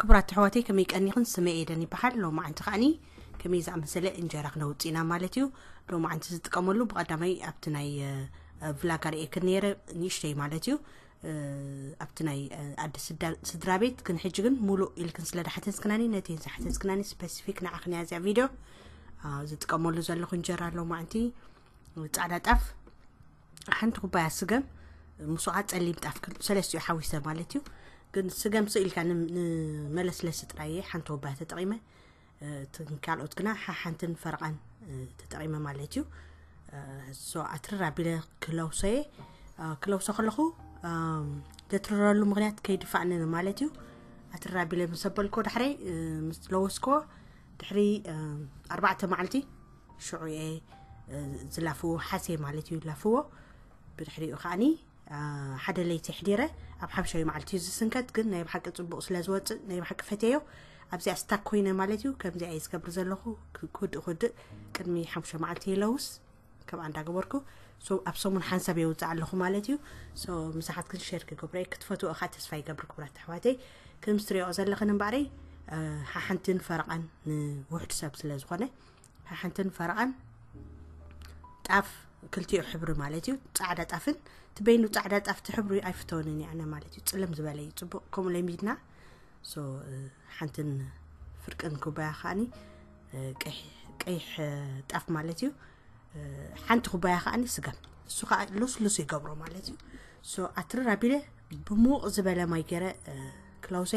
ክቡራት ኣሕዋተይ፣ ከመይ ቀኒኽን? ስመ ኤደን ይበሃል። ሎማዓንቲ ከዓኒ ከመይ ዝኣመሰለ እንጀራ ክነውፅእ ኢና ማለት እዩ። ሎማዓንቲ ዝጥቀመሉ ብቐዳማይ ኣብቲ ናይ ቭላግ ኣርእየክን ነይረ፣ ንእሽተይ ማለት እዩ። ኣብቲ ናይ ኣደ ስድራ ቤት ግን ሕጂ ግን ሙሉእ ኢልክን ስለ ዳሓተትክናኒ፣ ነተን ዝሓተትክናኒ ስፐሲፊክ ንዓኽን እያ እዚኣ ቪድዮ። ዝጥቀመሉ ዘለኹ እንጀራ ሎማዓንቲ ፃዕዳ ጣፍ፣ ሓንቲ ኩባያ ስገም፣ ምስኡ ከዓ ፀሊም ጣፍ፣ ክል- ሰለስቲኡ ሓዊሰ ማለት እዩ። ግን ስገም ስኢልካ ን- ንመለስለሲ ጥራይ እየ ሓንቲ ኩባያ ተጠቂመ። እተን ካልኦት ግና ሓሓንትን ፈረቓን ተጠቂመ ማለት እዩ። ሶ ኣትርር ኣቢለ ክለውሶየ። ክለውሶ ከለኹ ዘትርረሉ ምክንያት ከይድፋእንን ማለት እዩ። ኣትርር ኣቢለ ምስ ኣበልኮ ዳሕረይ ምስ ለወስኮ ድሕሪ ኣርባዕተ መዓልቲ ሽዑ እየ ዝላፍዎ ሓሴ ማለት እዩ። ላፍዎ ብድሕሪኡ ከዓኒ ሓደ ለይቲ ኣሕዲረ ኣብ ሓምሻዊ መዓልቲ እዩ ዝስንከት። ግን ናይ ብሓቂ ፅቡቕ ስለ ዝወፅእ ናይ ብሓቂ ፈትየዮ። ኣብዚኣ ስታክ ኮይነ ማለት እዩ። ከምዚኣ እየ ዝገብር ዘለኹ። ክውድእ ክውድእ ቅድሚ ሓሙሽተ መዓልቲ ይለውስ ከምኣ እንዳገበርኩ። ኣብ ሰሙን ሓንሳብ የውፅእ ኣለኹ ማለት እዩ። ምሳሓትክን ሸር ክገብረ ክትፈትዎ እኻ ተስፋ ይገብር ክብራት ኣሕዋተይ። ከም ዝትሪኦ ዘለኽን እምበኣረይ ሓሓንትን ፈረቓን ንውሕድ ሰብ ስለ ዝኾነ ሓሓንትን ፈረቓን ጣፍ ክልቲኡ ሕብሪ ማለት እዩ። ፃዕዳ ጣፍን ትበይኑ ፃዕዳ ጣፍ ትሕብሩ ኣይፍተወንን ያነ ማለት እዩ። ፅልም ዝበለ እዩ ፅቡቕ። ከምኡ ለሚድና ሓንትን ፍርቅን ኩባያ ከዓኒ ቀይሕ ጣፍ ማለት እዩ። ሓንቲ ኩባያ ከዓኒ ስገም እሱ ከዓ ሉስሉስ ይገብሮ ማለት እዩ። ኣትርር ኣቢለ ብሙቕ ዝበለ ማይ ገይረ ክለውሰ።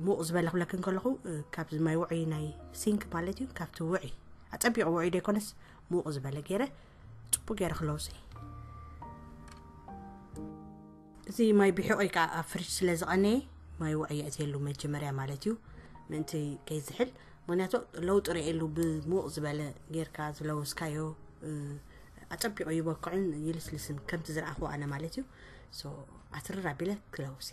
ሙቕ ዝበለ ክብለክን ከለኹ ካብዚ ማይ ውዑይ ናይ ሲንክ ማለት እዩ። ካብቲ ውዑይ ኣፀቢቑ ውዑይ ዘይኮነስ ሙቕ ዝበለ ገይረ ፅቡቅ ገይረ ክለውሰ። እዚ ማይ ብሕቆይ ከዓ ኣብ ፍሪጅ ስለ ዝቐነየ ማይ ውዑይ የእትየሉ መጀመርያ ማለት እዩ። ምእንቲ ከይዝሕል ምክንያቱ ለውጢ ርእየሉ ብሙቕ ዝበለ ጌርካ ዝለወስካዮ ኣፀቢቑ ይበክዕን ይልስልስን ከምቲ ዝረኣኽዎ ኣነ ማለት እዩ። ኣትርር ኣቢለ ክለውሰ።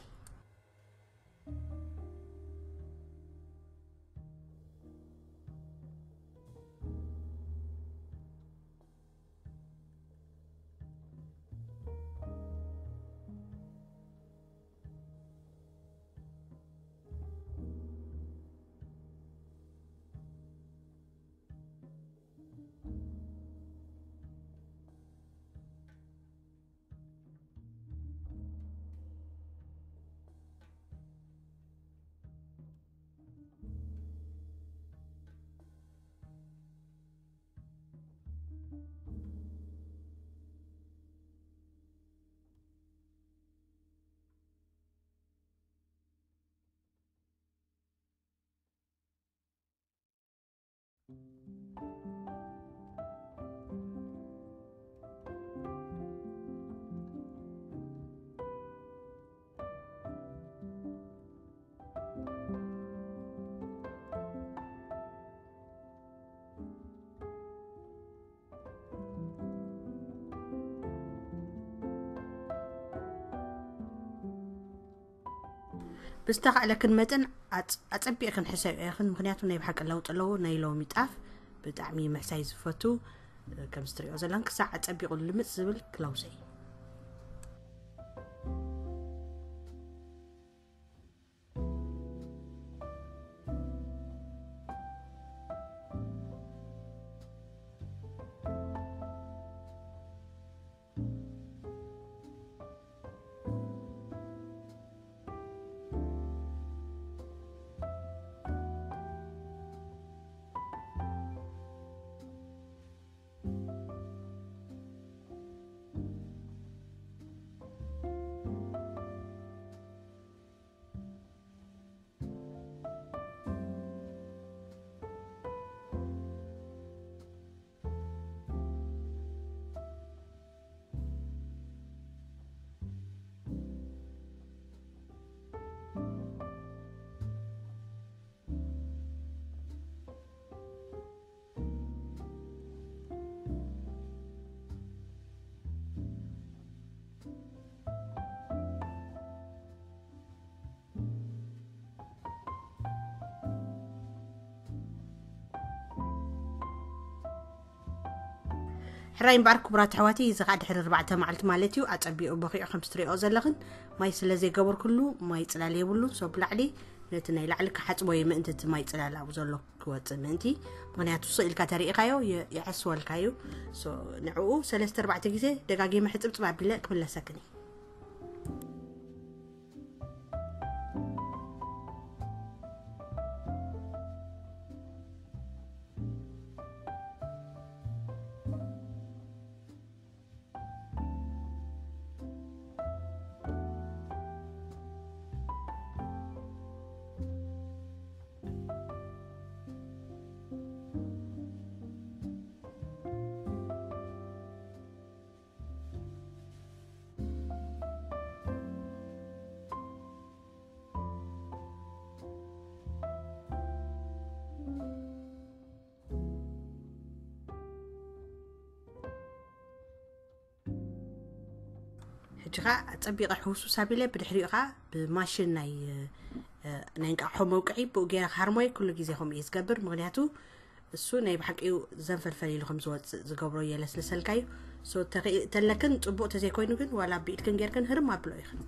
ብዝተኻእለክን መጠን ኣጸቢቕክን ሕሰብክን፣ ምኽንያቱ ናይ ብሓቂ ለውጢ ኣለዎ። ናይ ሎሚ ጣፍ ብጣዕሚ ምሕሳይ ዝፈቱ፣ ከምዚ ትሪኦ ዘለኽን ክሳዕ ኣጸቢቑ ልምጽ ዝብል ክለውሰ እዩ። ሕራይ እምበኣር ክቡራት ኣሕዋተይ፣ እዚ ኸዓ ድሕሪ ኣርባዕተ መዓልቲ ማለት እዩ፣ ኣጸቢቑ በኺዑ ከም እትሪኦ ዘለኽን፣ ማይ ስለ ዘይገበርኩሉ ማይ ጽላል የብሉን። ሶ ብላዕሊ ነቲ ናይ ላዕሊ ክሓጽቦ እየ፣ ምእንቲ እቲ ማይ ጽላል ኣብኡ ዘሎ ክወጽእ ምእንቲ። ምኽንያቱ ስቕ ኢልካ ተሪኢኻዮ የ- ይዕስወልካ እዩ። So ንዕኡ ሰለስተ ኣርባዕተ ግዜ ደጋጊመ ሕጽብጽብ ኣቢለ ክምለሰክን እየ። ሕጂ ኸዓ ጸቢቐ ሕውሱስ ኣቢለ፣ ብድሕሪኡ ኸዓ ብማሽን ናይ እ፣ ናይ እንቃሖ መውቅዒ ብኡ ገይረ ክሃርሞይ ኩሉ ግዜ ከምኡ እየ ዝገብር። ምኽንያቱ እሱ ናይ ብሓቂኡ ዘንፈልፈል ኢሉ ከም ዝወፅእ ዝገብሮ እየለስልሰልካ እዩ። So ተኽኢ- ተለክን ጽቡቕ ተዘይኮይኑ ግን ዋላ ብኢድክን ጌርክን ህርም ኣብሎ ኢኽን።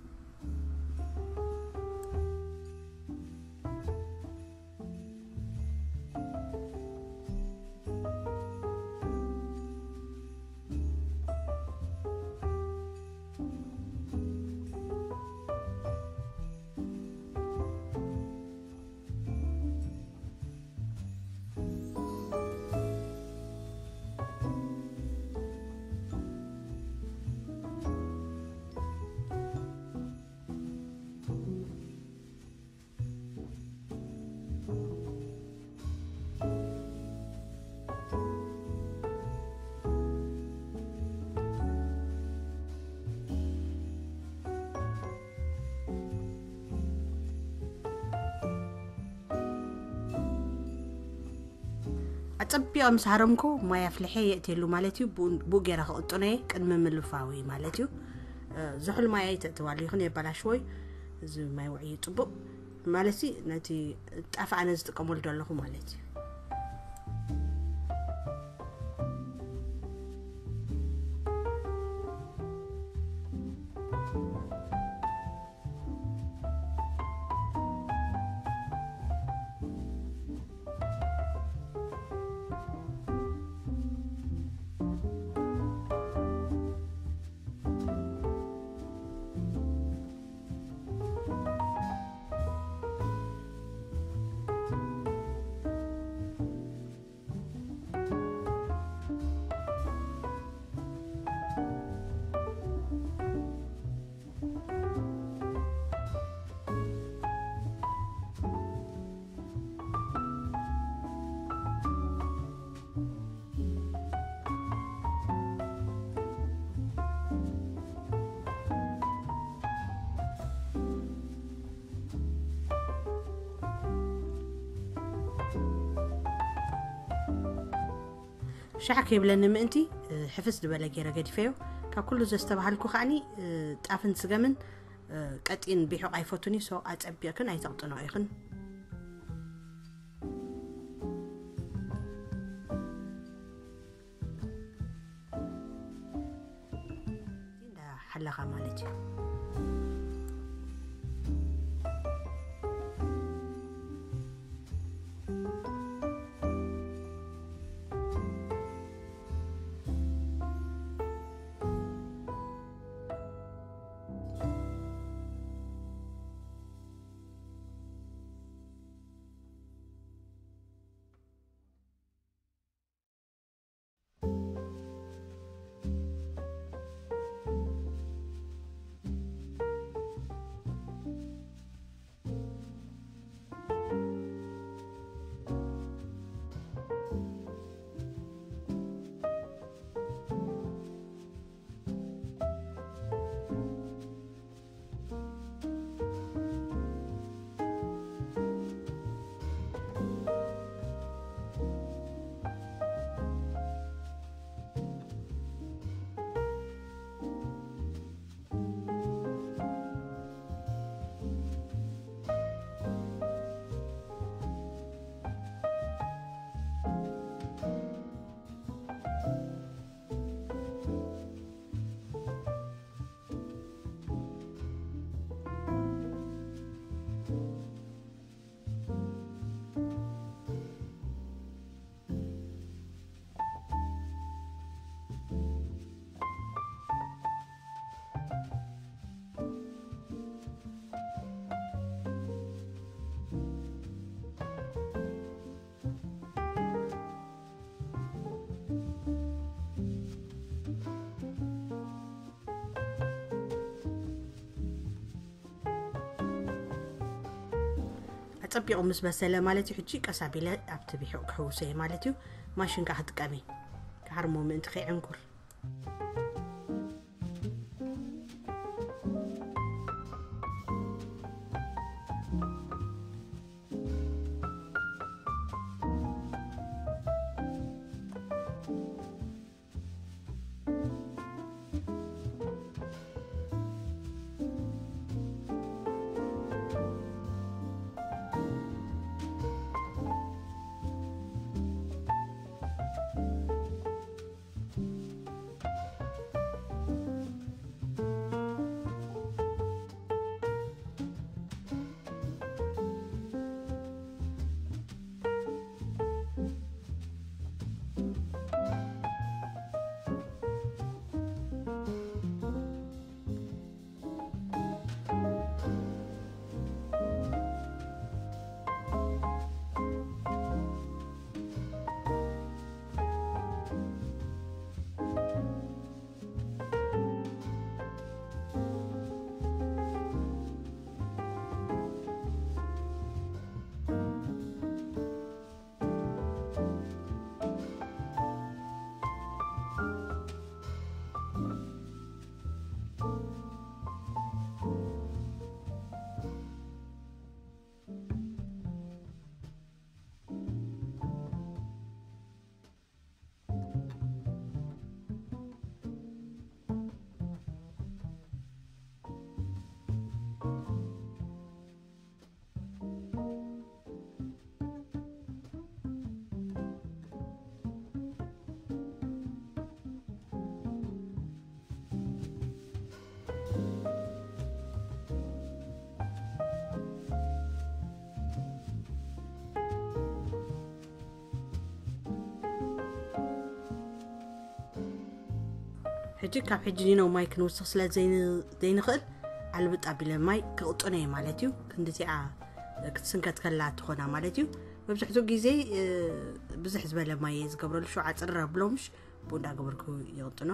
ኣጸቢቐ ምስ ሃረምኩ ማይ ኣፍልሐ የእትየሉ ማለት እዩ። ብኡ ብኡ ገይረ ክቕጥኖ እየ ቅድሚ ምልፋዊ ማለት እዩ። እ፣ ዝሑል ማይ ኣይተእትዋሉ ይኹን የበላሽዎ እዩ። እዚ ማይ ውዕይ እዩ ጽቡቕ ማለት እዩ። ነቲ ጣፍ ኣነ ዝጥቀመሉ ዘለኹ ማለት እዩ። ሻዕ ከይብለኒ ምእንቲ፣ እ፣ ሕፍስ ዝበለ ገይረ ገዲፈዮ። ካብ ኩሉ ዘስተባሃልኩ ከዓኒ፣ እ፣ ጣፍን ስገምን፣ እ፣ ቀጢን ቢሑቕ ኣይፈቱን እዩ። So ኣጸቢቕክን ኣይተቕጥኖ ኢኽን። እንዳ ሓለኻ ማለት እዩ። ጸቢቑ ምስ በሰለ ማለት እዩ። ሕጂ ቀስ ኣቢለ ኣብቲ ቢሑቕ ክሕውሶ እየ ማለት እዩ። ማሽን ከኣ ክጥቀም እየ። ክሃርሞ ምእንቲ ከይዕንኩር። ሕጂ ካብ ሕጂ ኒነው ማይ ክንውስኽ ስለ ዘይን- ዘይንኽእል፣ ኣልብጥ ኣቢለ ማይ ክቕጥኖ እየ ማለት እዩ። ክንዲዚኣ ክትስንከት ከላ ትኾና ማለት እዩ። መብዛሕትኡ ግዜ፣ እ፣ ብዝሕ ዝበለ ማይ እየ ዝገብረሉ፣ ሽዑ ዓፅር ኣብሎ፣ ምሽ ብኡ እንዳገበርኩ ይቕጥኖ።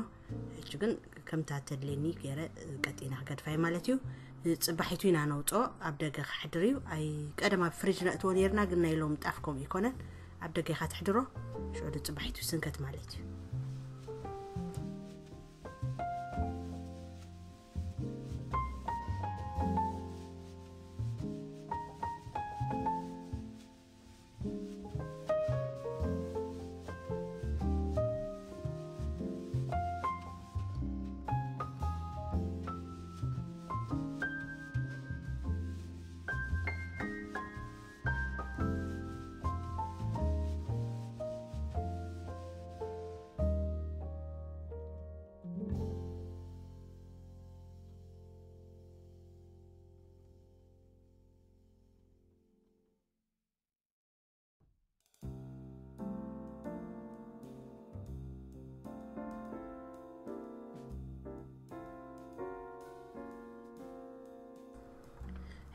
ሕጂ ግን ከምታ ተድልየኒ ገይረ ቀጢና ክገድፋ እየ ማለት እዩ። ንፅባሒቱ ኢና ነውፅኦ፣ ኣብ ደገ ክሓድር እዩ። ኣይ፣ ቀደም ኣብ ፍሪጅ ነእትዎ ነይርና፣ ግን ናይ ሎም ጣፍ ከምኡ ይኮነን። ኣብ ደገ ኢኻ ትሕድሮ፣ ሽዑ ንፅባሒቱ ይስንከት ማለት እዩ።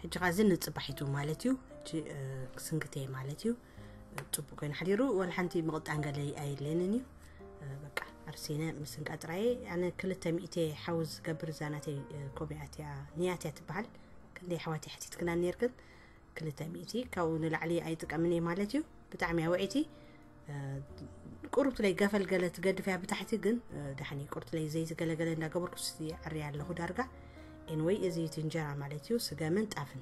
ሕጂ ኻዚ ንፅባሒቱ ማለት እዩ። ሕጂ፣ እ፣ ክስንክተየ ማለት እዩ። ፅቡቅ ኮይኑ ሓዲሩ፣ ወላ ሓንቲ ምቕጣን ገለ ኣየድልየንን እዩ። እ፣ በቃ ኣርሲነ ምስንቃ ጥራየ። ኣነ ክልተ ሚእቲ ሓዊ ዝገብር እዛ ናተይ፣ እ፣ ኮቢኣትያ ንያትያ ትበሃል። ክንደይ ኣሕዋት ሓቲትክና ነርክን? ክልተ ሚእቲ፣ ካብኡ ንላዕሊ ኣይጥቀምን እየ ማለት እዩ። ብጣዕሚ ኣውዒቲ፣ እ፣ ቁሩብትለይ ገፈልገለ ትገድፍ እያ ብታሕቲ፣ ግን፣ እ፣ ደሓን እዩ። ቁርትለይ ዘይቲ ገለገለ እንዳገበርኩ ስቲ ዓርያ ኣለኹ ዳርጋ። ኤንወይ፣ እዚ እቲ እንጀራ ማለት እዩ፣ ስገምን ጣፍን።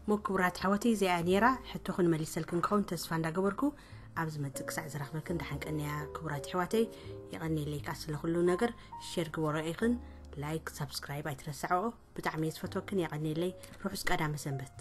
ሞ ክቡራት ኣሕዋተይ፣ እዚኣ ነይራ። ሕቶኽን መሊሰልክን ክኸውን ተስፋ እንዳገበርኩ፣ ኣብ ዝመጽእ ክሳዕ ዝረኽበክን ደሓን ቀንያ። ክቡራት ኣሕዋተይ፣ የቐንየለይ ከኣ ስለ ኩሉ ነገር። ሼር ግበሮ ኢኽን፣ ላይክ፣ ሳብስክራይብ ኣይትረስዐኦ። ብጣዕሚ እየ ዝፈትወክን፣ የቐንየለይ። ርሑስ ቀዳመ ሰንበት።